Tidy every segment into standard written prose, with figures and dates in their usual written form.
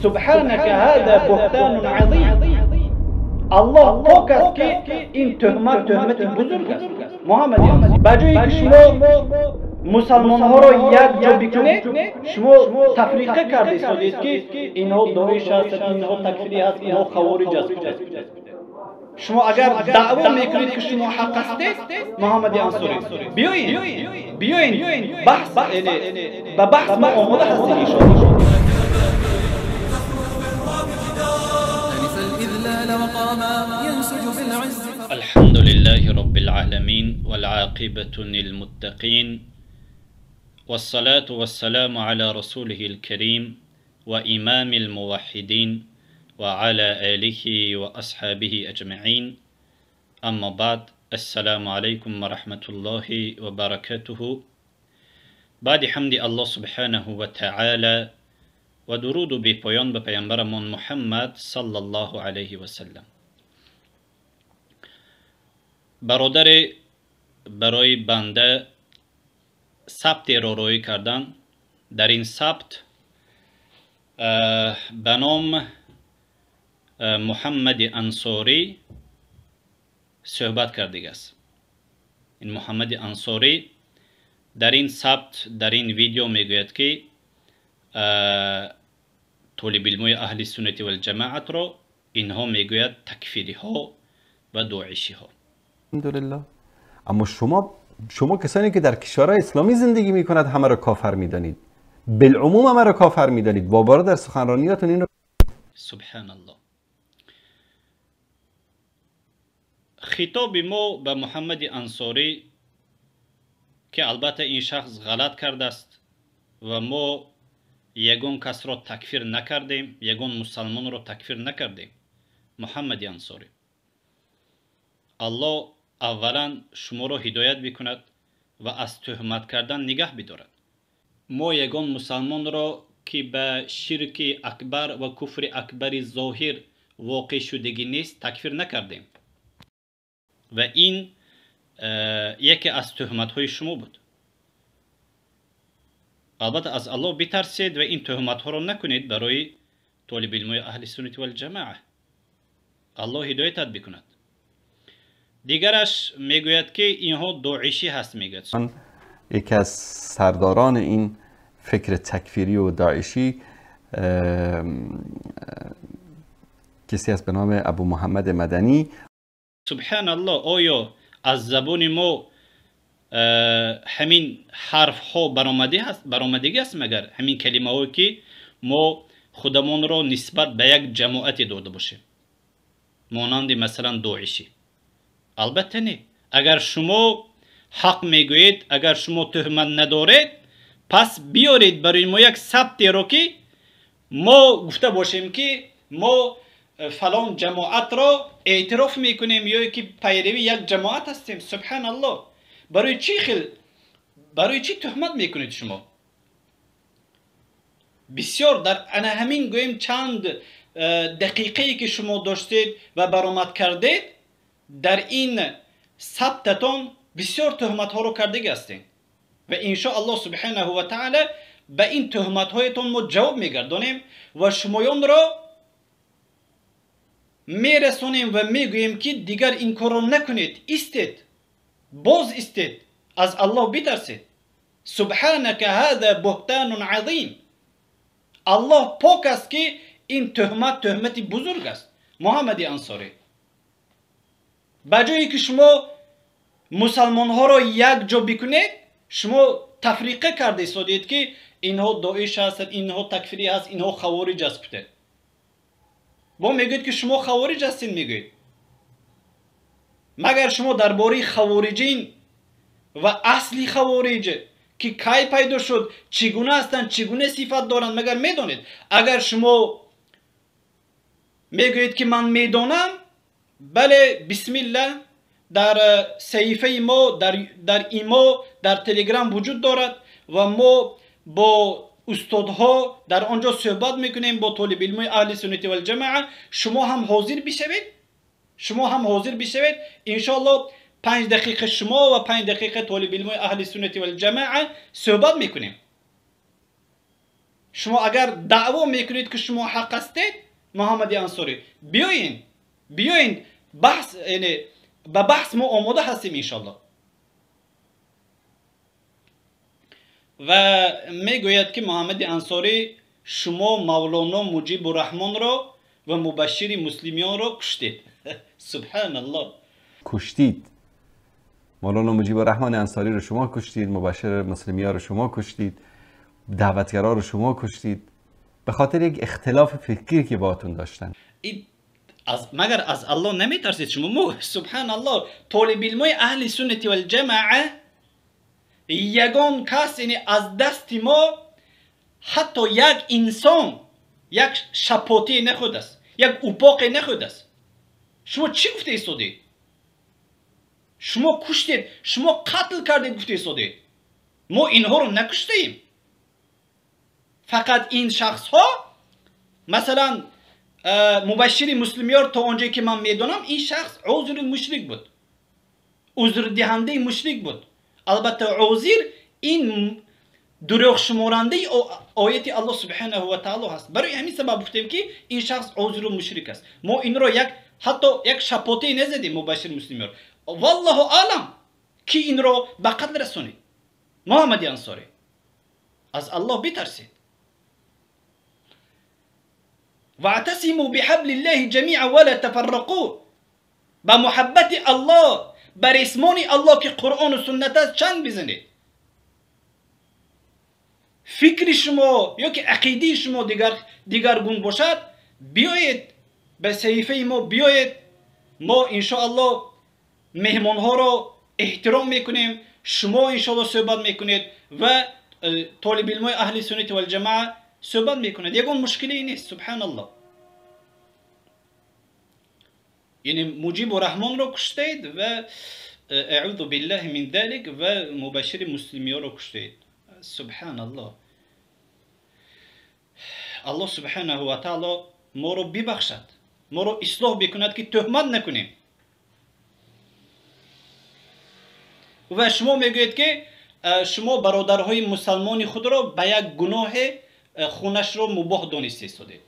سبحانك هذا بهتان عظیم. الله پاک است که این تهمت تهمت بزرگ است. محمد به جایی که شما مسلمان ها را یک جا بکنید، شما تفریقه کرده سادید که اینها داعش هست، اینها تکفیری هست، اینها خوارج هست. شما اگر دعوا میکنید که شما حق هستید، محمد انصاری بیاین بیاین بحث، به بحث ما آماده هستیم ان شاء. الحمد لله رب العالمين والعاقبة للمتقين والصلاة والسلام على رسوله الكريم وإمام الموحدين وعلى آله وأصحابه أجمعين. أما بعد، السلام عليكم ورحمة الله وبركاته. بعد حمد الله سبحانه وتعالى و درود بی پایان به پیامبرمان محمد صلی الله علیه و سلم. برادر برای بنده ثبت را روی کردن، در این ثبت به نام محمد انصاری صحبت کرده است. این محمد انصاری در این ثبت، در این ویدیو میگوید که طالب علمای اهل سنت و الجماعت را اینها میگوید تکفیری ها و داعشی ها. الحمدلله. اما شما کسانی که در کشورهای اسلامی زندگی میکند همه را کافر میدانید، بالعموم همه را کافر میدانید. بابا در سخنرانیاتون این رو سبحان الله. خطاب ما به محمد انصاری که البته این شخص غلط کرده است و ما یگان کس را تکفیر نکردیم، یگان مسلمان را تکفیر نکردیم. محمد انصاری، الله اولا شما را هدایت بکند و از تهمت کردن نگه بدارد. ما یگان مسلمان را که به شرک اکبر و کفر اکبر ظاهر واقع شدگی نیست تکفیر نکردیم و این یکی از تهمت های شما بود. البته از الله بترسید و این تهمت ها را نکنید برای طالب علمای اهل سنت و الجماعه. الله هدایتت بکند. دیگرش میگوید که اینها داعشی هست. میگوید یکی از سرداران این فکر تکفیری و داعشی کسی است به نام ابو محمد مدنی. سبحان الله. آیا از زبان ما همین حرف ها برآمدگی است؟ مگر همین کلمه هایی که ما خودمان را نسبت به یک جماعتی داده باشیم، مانند مثلا داعشی؟ البته نه. اگر شما حق میگویید، اگر شما تهمت ندارید، پس بیارید برای ما یک ثبتی را که ما گفته باشیم که ما فلان جماعت را اعتراف میکنیم یا که پیروی یک جماعت هستیم. سبحان الله. برای چی برای چی تهمت میکنید شما؟ بسیار در انا همین گویم چند دقیقه‌ای که شما داشتید و برآمد کردید، در این ثبتتان بسیار تهمت ها رو کرده هستید و ان شاء الله سبحانه و تعالی به این تهمت هایتان ما جواب میگردانیم و شمایان را میرسونیم و میگوییم که دیگر این کار را نکنید، ایستید، باز ایستید، از الله بترسید. سبحانك هذا بهتان عظیم. الله پاک است که این تهمت تهمت بزرگ است. محمد انصاری، به جایی که شما مسلمان ها را یک جا بکنید، شما تفریقه کرده سادید که اینها داعش هست، اینها تکفیری هست، اینها خوارج هست. با میگوید که شما خوارج هستین. میگوید مگر شما درباره خوارجین و اصلی خوارج که کی پیدا شد، چگونه هستند، چگونه صفت دارند، مگر میدانید؟ اگر شما میگویید که من میدانم، بله بسم الله، در صحیفه ما در ایما در تلگرام وجود دارد و ما با استادها در آنجا صحبت میکنیم، با طالب علم اهل سنت و الجماعه. شما هم حاضر بشوید، شما هم حاضر بشوید. ان شاء الله 5 دقیقه شما و 5 دقیقه طالب علم اهل سنت و الجماعه صحبت میکنیم. Шумо агар даъво мекунед, ки шумо ҳақ ҳастед, Муҳаммади Ансорӣ, биёен, биёен, баҳс, яъне ба баҳс мо омода ҳастем иншаллоҳ. Ва мегӯяд, ки Муҳаммади Ансорӣ, шумо Мавлоно Муҷибурраҳмонро ва Мубашшири Муслимиёнро куштед. Субҳаналлоҳ. Куштид. مولانا مجیب الرحمن انصاری رو شما کشتید، مبشر مسلمی ها رو شما کشتید، دعوتگرا رو شما کشتید، به خاطر یک اختلاف فکری که باهاتون داشتن. از مگر از الله نمیترسید شما؟ مو سبحان الله، طالب علمای اهل سنت و الجماعه یگان کس، یعنی از دست ما حتی یک انسان یک شپاتی نخود است، یک اوپاق نخود است. شما چی گفته ایستادید؟ شما کشتید، شما قتل کردید گفته ایستادید. ما اینها رو نکشتیم. فقط این شخص ها، مثلا مبشر مسلمیار تا آنجایی که من میدانم این شخص عذر مشرک بود، عذر دهنده مشرک بود. البته عذر این دروغ شمارنده آیت الله سبحانه و تعالی هست. برای همین سبب گفتیم که این شخص عذر مشرک است. ما این رو یک حتی یک شپاتی نزدیم مبشر مسلمیار. والله اعلم کی این رو به قتل رسونید. محمد انصاری، از الله بترسید. واعتصموا بحبل الله جمیعا ولا تفرقوا. با محبت الله، بر اسمان الله که قرآن و سنت است چنگ بزنید. فکر شما یا که عقیده شما دیگرگون باشد، بیایید به صحیفه ما، بیایید. ما انشاءالله مهمانها را احترام میکنیم، شما انشاءالله صحبت میکنید و طالب علمای اهل سنت و الجماعه صحبت میکنید. یگان مشکلی نیست. سبحان الله. یعنی مجیب الرحمن را کشتید و اعوذ بالله من ذلك و مبشر مسلمی را کشتید. سبحان الله. الله سبحانه و تعالی ما رو ببخشد، ما رو اصلاح بکند که تهمت نکنیم. و شما میگویید که شما برادرهای مسلمان خود را به یک گناه خونش را مباح دانسته ایستادید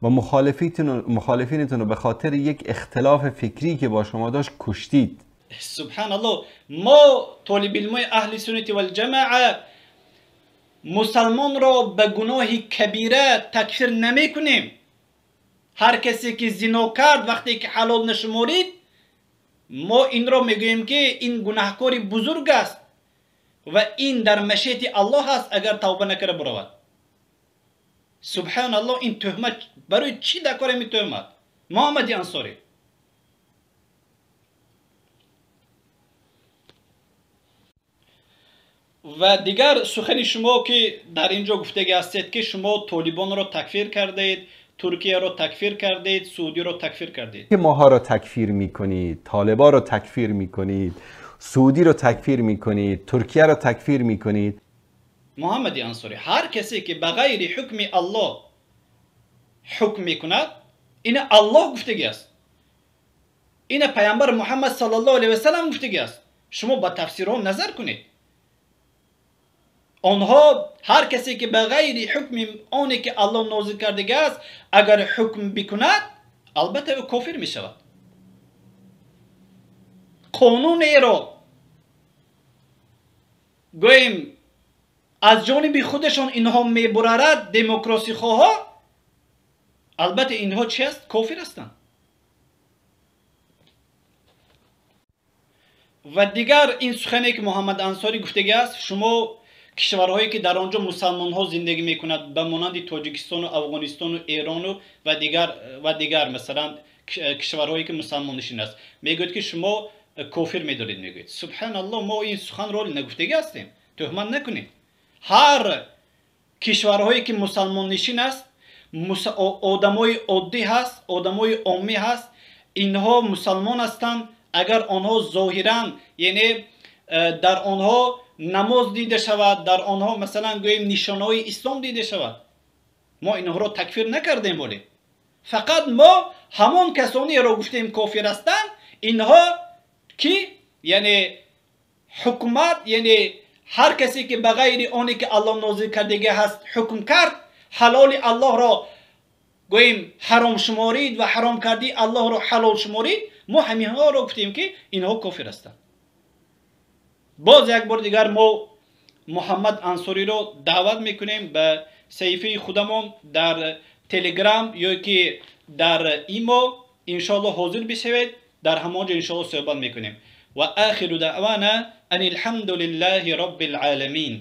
و مخالفینتون رو به خاطر یک اختلاف فکری که با شما داشت کشتید. سبحان الله. ما طالب علمای اهل سنت و الجماعه مسلمان را به گناه کبیره تکفیر نمی کنیم. هر کسی که زنا کرد وقتی که حلال نشمارید، ما این را میگوییم که این گناهکار بزرگ است و این در مشیت الله است اگر توبه نکرده برود. سبحان الله. این تهمت برای چی در کار می تهمت؟ محمد انصاری. و دیگر سخن شما که در اینجا گفتگی هستید که شما طالبان را تکفیر کردید، ترکیه را تکفیر کردید، سعودی را تکفیر کردید. که ماها را تکفیر میکنید، طالبان را تکفیر میکنید، سعودی را تکفیر میکنید، ترکیه را تکفیر میکنید. محمد انصاری، هر کسی که به غیر حکم الله حکم میکند، این الله گفتگی است، این پیامبر محمد صلی الله علیه و سلم گفتگی است. شما با تفسیرها نظر کنید. آنها هر کسی که به غیر حکم آنی که الله نازل کرده است اگر حکم بکند، البته او کافر می شود. قانون را گوییم از جانب خودشان اینها میبرارد، دموکراسی خواه، البته اینها چی است؟ کافر هستند. و دیگر این سخنی که محمد انصاری گفتگی است، شما کشورهایی که در آنجا مسلمان ها زندگی میکند به مانند تاجیکستان و افغانستان و ایران و دیگر مثلا کشورهایی که مسلمان نشین است، میگوید که شما کافر میدارید. میگوید سبحان الله. ما این سخن را نگفتگی هستیم، تهمت نکنید. هر کشورهایی که مسلمان نشین است، آدمای عادی هست، آدمای عامی هست، اینها مسلمان هستند. اگر آنها ظاهرا یعنی در آنها نماز دیده شود، در آنها مثلا گوییم نشانهای اسلام دیده شود، ما اینها را تکفیر نکردیم. ولی فقط ما همان کسانی را گفتیم کافر هستند، اینها که یعنی حکومت، یعنی Ҳар касе ки ба ғайри оне ки Аллоҳ нозил кардагӣ ҳаст ҳукм кард, ҳалоли Аллоҳро гӯем ҳаром шуморид ва ҳаром кардии Аллоҳро ҳалол шуморид, мо ҳаминҳоро гуфтем, ки инҳо кофир ҳастанд. Боз як бор дигар мо Муҳаммад Ансориро даъват мекунем ба саҳифаи худамон дар Телеграм ё ки дар Имо. Иншоалло, ҳозир бишавед, дар ҳамон ҷо иншоалло суҳбат мекунем. Ва охиру даъвана ан алҳамду лиллаҳи роббил оламин.